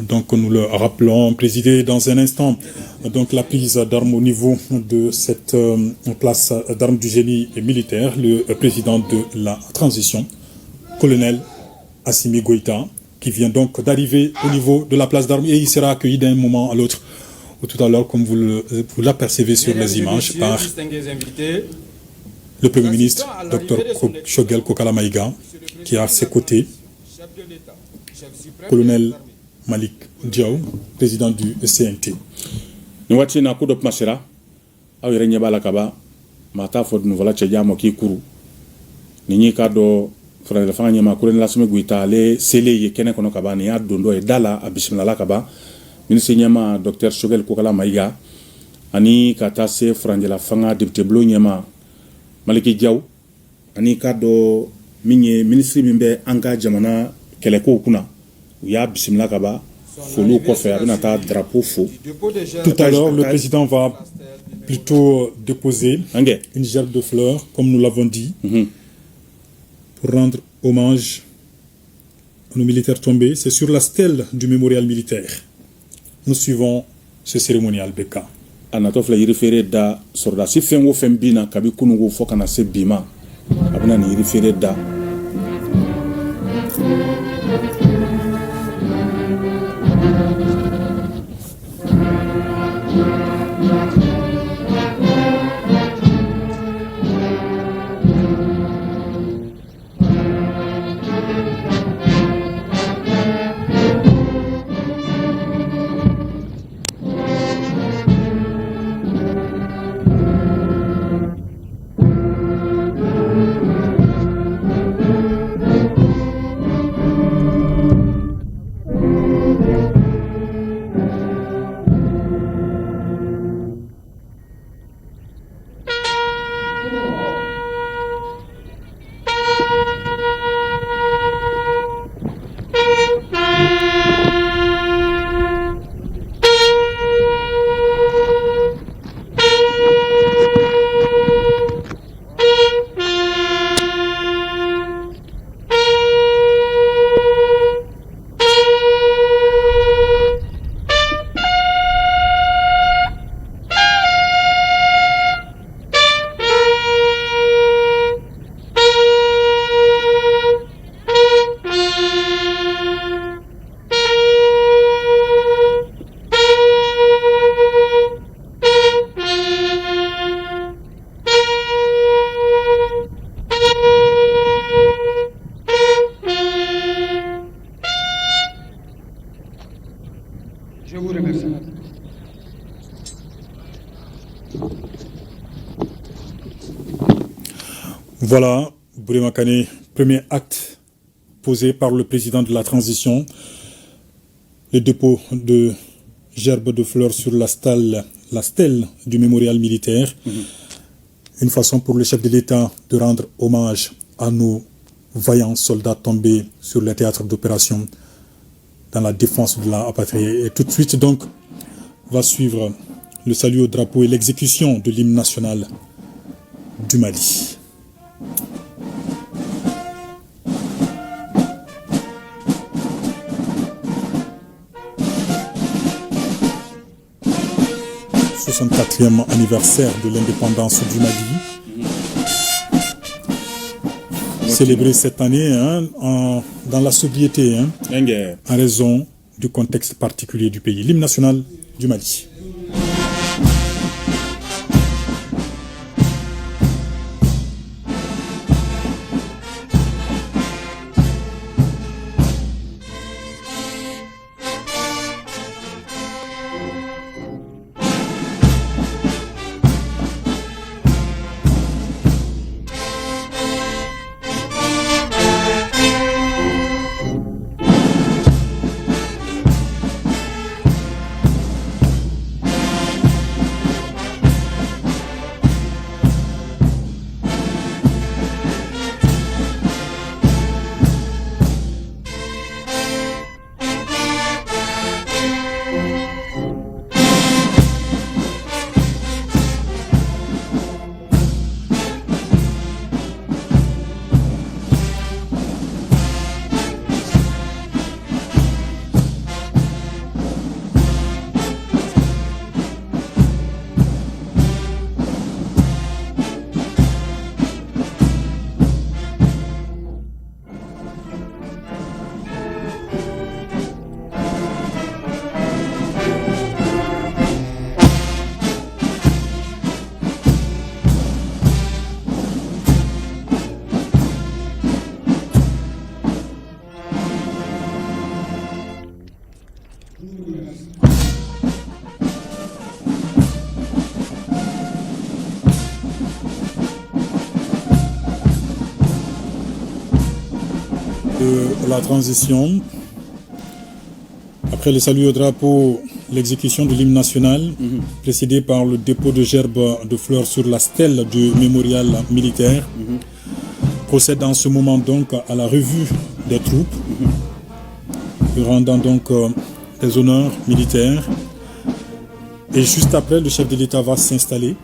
Donc nous le rappelons, présidé dans un instant donc la prise d'armes au niveau de cette place d'armes du génie militaire, le président de la transition, colonel Assimi Goïta, qui vient donc d'arriver au niveau de la place d'armes et il sera accueilli d'un moment à l'autre, ou tout à l'heure, comme vous l'apercevez sur les images, par le Premier ministre, Dr Choguel Kokalla Maïga, qui est à ses côtés, colonel Malik Diaw, président du CNT. Nin waati in na, ko dɔ kuma sera, aw yɛrɛ ɲɛ b'a la kaban. Maa t'a fɔ dununfɔla cɛjan ma k'i kuru. Nin y'i k'a dɔn furancɛ fanga ɲɛmaa colonel Assimi Goïta, ale selen ye kɛnɛ kɔnɔ kaban. Nin y'a don dɔ ye da la, a bisimilala kaban. Minisiri ɲɛmaa Dr Choguel Kokalla Maïga ani ka taa se furancɛla fanga député bulon ɲɛmaa Malick Diaw ani k'a dɔn min ye minisiri min bɛ an ka jamana kɛlɛkow kunna, u y'a bisimila kaban. Foliw kɔfɛ, a bɛna taa drapeau fo. Tout à l'heure, le président va plutôt déposer une gerbe de fleurs, comme nous l'avons dit, pour rendre hommage à nos militaires tombés. C'est sur la stèle du mémorial militaire. Nous suivons ce cérémonial, BK. A natɔ filɛ yiri feere da sɔrɔdasi fɛn o fɛn bin na kabi kununko fɔ ka na se bi ma, a bɛna nin yiri feere da. Je vous remercie. Voilà, Bourema Kane, premier acte posé par le président de la transition, le dépôt de gerbes de fleurs sur la stèle du mémorial militaire. Une façon pour le chef de l'État de rendre hommage à nos vaillants soldats tombés sur les théâtres d'opération dans la défense de la patrie. Et tout de suite, donc, va suivre le salut au drapeau et l'exécution de l'hymne national du Mali. 64e anniversaire de l'indépendance du Mali, célébré cette année, hein, dans la sobriété, hein, en raison du contexte particulier du pays. L'hymne national du Mali. De la transition. Après le salut au drapeau, l'exécution de l'hymne national, précédée par le dépôt de gerbes de fleurs sur la stèle du mémorial militaire, procède en ce moment donc à la revue des troupes, rendant donc des honneurs militaires. Et juste après, le chef de l'État va s'installer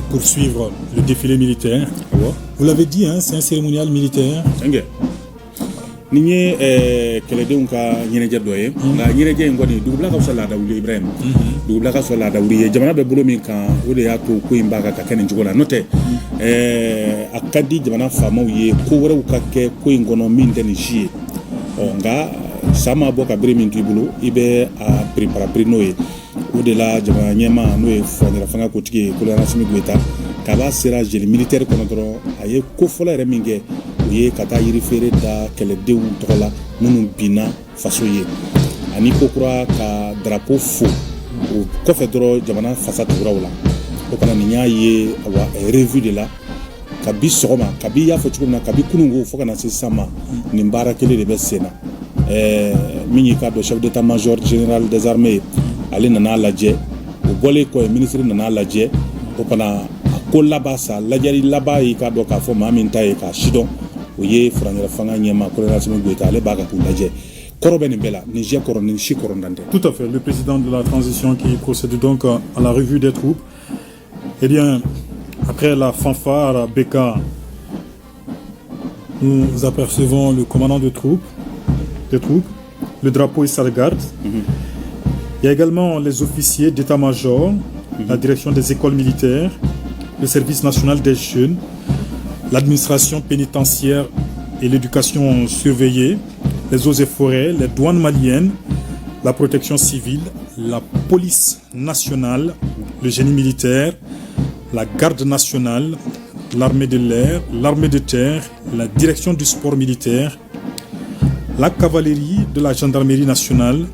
pour suivre le défilé militaire. Vous l'avez dit, hein, c'est un cérémonial militaire. Nin ye kɛlɛdenw ka ɲɛnajɛ dɔ ye, nka ɲɛnajɛ in kɔni, dugubila ka fisa laada wuli, Ibrahim. Dugubila ka fisa laada wuli ye. Jamana bɛ bolo min kan, o de y'a to ko in b'a kan ka kɛ nin cogo la. N'o tɛ, a ka di jamana faamaw ye ko wɛrɛw ka kɛ ko in kɔnɔ min tɛ nin si ye. Ɔ nka san ma bɔ ka bere min to i bolo, i bɛ a piriparapiri n'o ye. O de la, jamana ɲɛmaa, n'o ye furancɛla fanga kotigi ye, Colonel Assimi Goïta, kaba sera génie militaire kɔnɔ dɔrɔn, a ye ko fɔlɔ yɛrɛ min kɛ, o ye ka taa yiri feere da kɛlɛdenw tɔgɔ la minnu binna faso ye, ani ko kura ka drapeau fo. O kɔfɛ dɔrɔn, jamana fasa tugura o la. O kana nin y'a ye, awa, revue de la kabi sɔgɔma, kabi i y'a fɔ cogo min na, kabi kununko fo ka na se sisan ma, nin baara kelen de bɛ sen na. Min y'i k'a dɔn chef d'état major général des armées ye, ale nana lajɛ. O bɔlen kɔ ye, ministre nana lajɛ. O kana a ko laban sa, lajɛli laban y'i k'a dɔn k'a fɔ maa min ta ye k'a sidɔn, o ye furancɛla fanga ɲɛmaa Colonel Assimi Goïta. Ale b'a kan k'u lajɛ. Kɔrɔ bɛ nin bɛɛ la, nin jɛ kɔrɔ, nin si kɔrɔ dan tɛ. Tout à fait. Le président de la transition qui procède donc à la revue des troupes. Eh bien, après la fanfare BK, nous apercevons le commandant de troupes, des troupes, le drapeau et sa garde. Il y a également les officiers d'état-major, la direction des écoles militaires, le service national des jeunes, l'administration pénitentiaire et l'éducation surveillée, les eaux et forêts, les douanes maliennes, la protection civile, la police nationale, le génie militaire, la garde nationale, l'armée de l'air, l'armée de terre, la direction du sport militaire, la cavalerie de la gendarmerie nationale,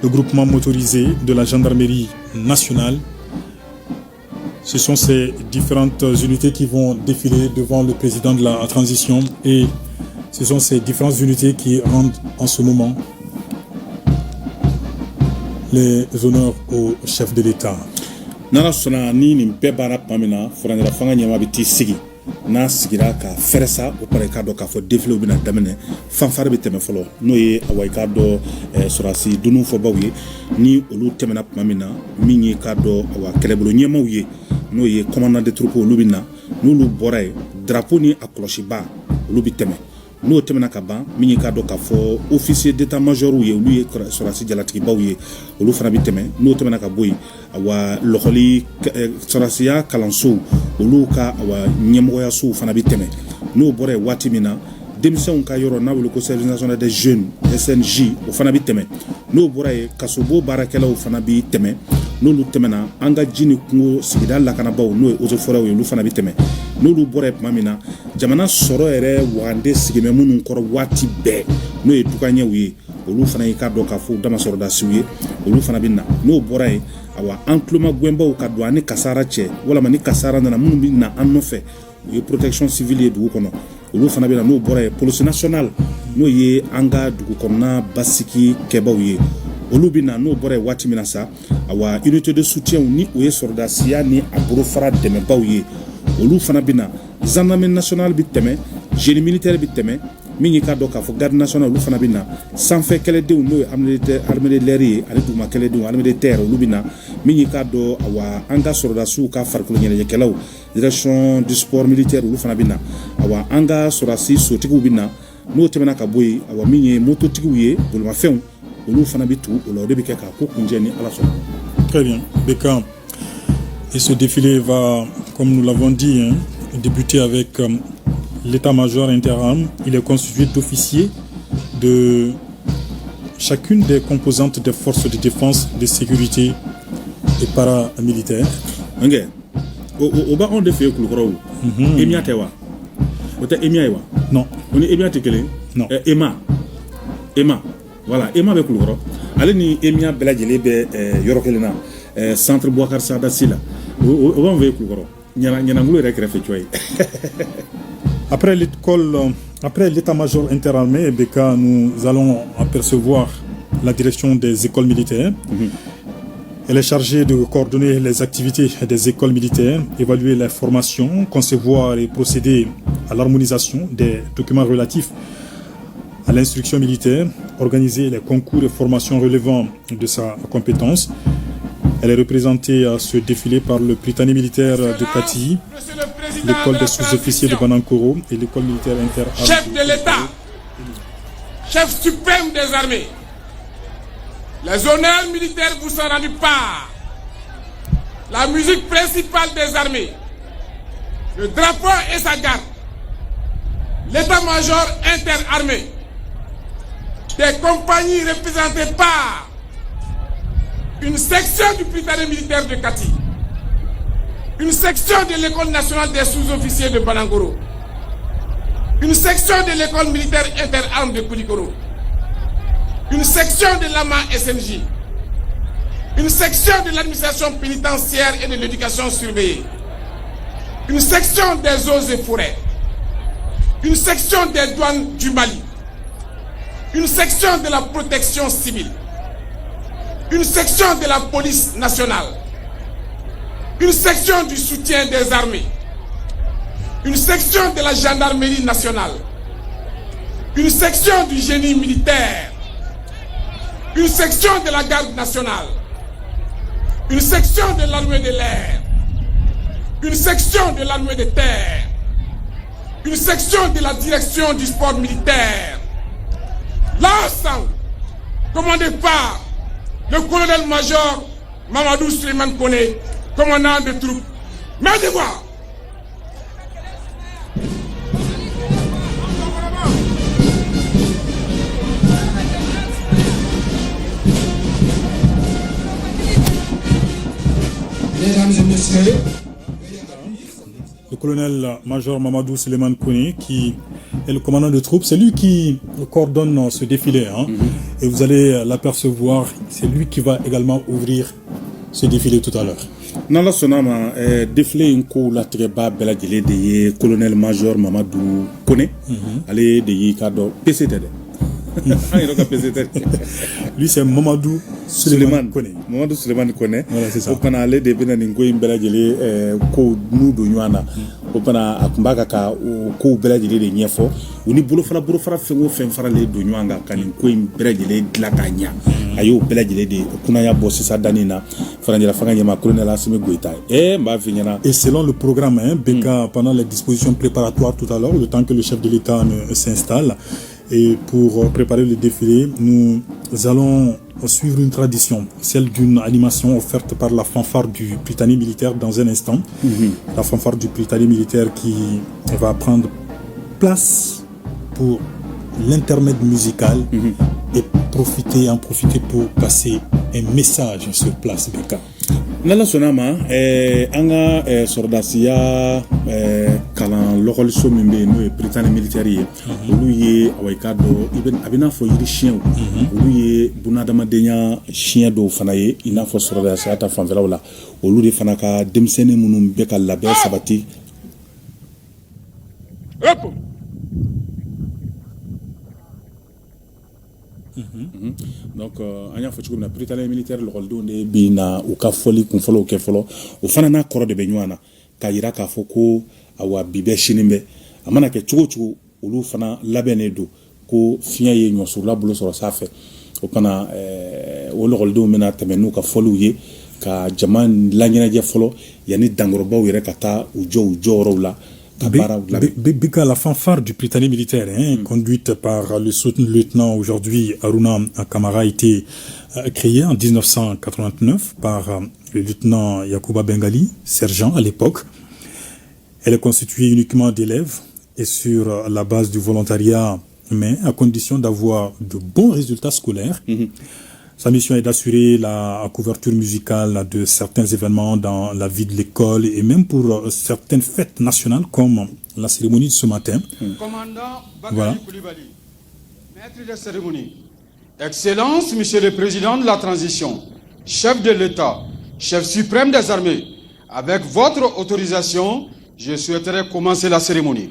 le groupement motorisé de la gendarmerie nationale. Ce sont ces différentes unités qui vont défiler devant le président de la transition et ce sont ces différentes unités qui rendent en ce moment les honneurs au chef de l'État. N'Ala sɔnna, ni nin bɛɛ banna tuma min na, furancɛla fanga ɲɛmaa bɛ t'i sigi. N'a sigira ka fɛrɛ sa, o kɔrɔ i k'a dɔn k'a fɔ défilé bɛna daminɛ. Fanfare bɛ tɛmɛ fɔlɔ, n'o ye, awa, i k'a dɔn sɔrɔdasi dunun fɔbaw ye. Ni olu tɛmɛna tuma min na, min ye k'a dɔn, awa, kɛlɛbolo ɲɛmaaw ye, n'o ye commandant de troupe, olu bɛ na. N'olu bɔra yen, drapeau ni a kɔlɔsiba, olu bɛ tɛmɛ. N'o tɛmɛna ka ban, min ye k'a dɔn k'a fɔ officier d'état major ye, olu ye sɔrɔdasi jalatigibaw ye, olu fana bɛ tɛmɛ. N'o tɛmɛna ka bɔ yen, awa, lɔkɔli sɔrɔdasiya kalansow, olu ka, awa, ɲɛmɔgɔyasow fana bɛ tɛmɛ. N'o bɔra yen waati min na, denmisɛnw ka yɔrɔ n'a wele ko Service national des jeunes, SNJ, o fana bɛ tɛmɛ. N'o bɔra yen, kasobo baarakɛlaw fana bɛ tɛmɛ. N'olu tɛmɛna, an ka ji ni kungo sigida lakanabaw, n'o ye eaux et forêts ye, olu fana bɛ tɛmɛ. N'olu bɔra yen tuma min na, jamana sɔrɔ yɛrɛ wagande sigimɛ minnu kɔrɔ waati bɛɛ, n'o ye dukaɲɛw ye, olu fana y'i k'a dɔn k'a fɔ dama sɔrɔdasiw ye, olu fana bɛ na. N'o bɔra yen, awa, an tuloma gɛnbaw ka don an ni kasara cɛ, walama ni kasara nana, minnu bɛ na an nɔfɛ, o ye protection civile ye dugu kɔnɔ, olu fana bɛ na. N'o bɔra yen, police nationale, n'o ye an ka dugu kɔnɔna basigi kɛbaw ye, olu bɛ na. N'o bɔra yen waati min na sa, awa, unité de soutien, ni o ye sɔrɔdasiya ni a bolofara dɛmɛbaw ye, olu fana bɛ na. Gendarmerie nationale bɛ tɛmɛ, génie militaire bɛ tɛmɛ, min y'i k'a dɔn k'a fɔ garde nationale, olu fana bɛ na. Sanfɛ kɛlɛdenw, n'o ye armée de l'air ye, ani duguma kɛlɛdenw, armée de terre, olu bɛ na. Min y'i k'a dɔn, awa, an ka sɔrɔdasiw ka farikolo ɲɛnajɛkɛlaw, direction du sport militaire, olu fana bɛ na. Awa, an ka sɔrɔdasi sotigiw bɛ na. N'o tɛmɛna ka bɔ yen, awa, min ye mototigiw ye, bolimafɛnw, olu fana bɛ tugu o la. O de bɛ kɛ k'a ko kuncɛ ni Ala sɔnna. Très bien. Beka. Et ce défilé va, comme nous l'avons dit, hein, débuter avec l'état-major interarmes. Il est constitué d'officiers de chacune des composantes des forces de défense, de sécurité et paramilitaires. Ok. O b'anw de fɛ yen Kulukɔrɔ o. EMIA tɛ wa? O tɛ EMIA ye wa? Non. O ni EMIA tɛ kelen? Non. EMA. EMA. Voilà, EMA bɛ Kulukɔrɔ, ale ni EMIA bɛɛ lajɛlen bɛ yɔrɔ kelen na, centre Boubacar Sadassi la. O b'an fɛ yen Kulukɔrɔ, Ɲanankulu yɛrɛ kɛrɛfɛ cɔ ye. Après l'école, après l'état-major interarmé, BK, nous allons apercevoir la direction des écoles militaires. Elle est chargée de coordonner les activités des écoles militaires, évaluer les formations, concevoir et procéder à l'harmonisation des documents relatifs à l'instruction militaire, organiser les concours et formations relevant de sa compétence. Elle est représentée à ce défilé par le Prytanée militaire de Kati, l'école des sous-officiers de Banankoro et l'école militaire inter. Chef de l'État, chef suprême des armées, les honneurs militaires vous sont rendus par la musique principale des armées, le drapeau et sa garde, l'état-major interarmé, des compagnies représentées par une section du Prytanée militaire de Kati, une section de l'école nationale des sous-officiers de Banankoro, une section de l'école militaire interarmes de Koulikoro, une section de l'AMA SNJ, une section de l'administration pénitentiaire et de l'éducation surveillée, une section des eaux et forêts, une section des douanes du Mali, une section de la protection civile, une section de la police nationale, une section du soutien des armées, une section de la gendarmerie nationale, une section du génie militaire, une section de la garde nationale, une section de l'armée de l'air, une section de l'armée de terre, une section de la direction du sport militaire. L'ensemble, commandé par le colonel-major Mamadou Suleiman Kone, commandant de troupes. Main devoir. Mesdames et messieurs, le colonel-major Mamadou Suleiman Kone, qui est le commandant de troupes, c'est lui qui coordonne ce défilé. Hein. Et vous allez l'apercevoir, c'est lui qui va également ouvrir ce défilé tout à l'heure. N'Ala sɔnna ma, défilé in kow latigɛba bɛɛ lajɛlen de ye colonel major Mamadu Kone. Ale de y'i ka dɔn PC tɛ dɛ, an yɛrɛ ka PC tɛ. Lui, c'est Mamadou Suleiman Kone. Mamadou Suleiman Kone. Voilà, c'est ça. O fana, ale de bɛna nin ko in bɛɛ lajɛlen kow n'u don ɲɔgɔn na. O fana, a tun b'a ka o kow bɛɛ lajɛlen de ɲɛfɔ u ni bolofara bolofara fɛn o fɛn faralen don ɲɔgɔn kan ka nin ko in bɛɛ lajɛlen dilan k'a ɲa. A y'o bɛɛ lajɛlen de kunnaya bɔ sisan danni na farancɛla fanga ɲɛma, colonel Assimi Goïta, n b'a f'i ɲɛna. Et selon le programme, hein, BK, pendant les dispositions préparatoires tout à l'heure, le temps que le chef de l'État ne s'installe, et pour préparer le défilé, nous allons suivre une tradition, celle d'une animation offerte par la fanfare du Prytanée militaire dans un instant. La fanfare du Prytanée militaire qui va prendre place pour l'intermède musical et en profiter pour passer un message sur place, BK. N'Ala sɔnna ma, an ka sɔrɔdasiya kalan lɔkɔliso min bɛ yen, n'o ye Prytanée militaire ye, olu ye, awa, i k'a dɔn, i bɛ a bɛ n'a fɔ yiri siɲɛw, olu ye bunadamadenya siɲɛ dɔw fana ye, i n'a fɔ sɔrɔdasiya ta fanfɛlaw la, olu de fana ka denmisɛnnin minnu bɛ ka labɛn sabati. Repos. Donc an y'a fɔ cogo min na, Prytanée militaire lɔkɔlidenw de bi na u ka fɔli kunfɔlɔw kɛ fɔlɔ. O fana n'a kɔrɔ de bɛ ɲɔgɔn na k'a yira k'a fɔ ko awa, bi bɛ, sini bɛ, a mana kɛ cogo o cogo, olu fana labɛnnen don ko fiɲɛ ye ɲɔsurula bolo sɔrɔ sanfɛ. O fana, o lɔkɔlidenw bɛna tɛmɛ n'u ka fɔliw ye ka jama laɲɛnajɛ fɔlɔ yanni dankɔrɔbaw yɛrɛ ka taa u jɔ u jɔyɔrɔw la ka baaraw labɛn. BK, la fanfare du Prytanée militaire, hein, conduite par le sous-lieutenant aujourd'hui Aruna Kamara, a été créée en 1989 par le lieutenant Yacouba Bengali, sergent à l'époque. Elle est constituée uniquement d'élèves et sur la base du volontariat, mais à condition d'avoir de bons résultats scolaires. Sa mission est d'assurer la couverture musicale de certains événements dans la vie de l'école et même pour certaines fêtes nationales comme la cérémonie de ce matin. Commandant Bakary Voilà. Koulibaly, maître de cérémonie. Excellence, Monsieur le Président de la Transition, chef de l'État, chef suprême des armées, avec votre autorisation, je souhaiterais commencer la cérémonie.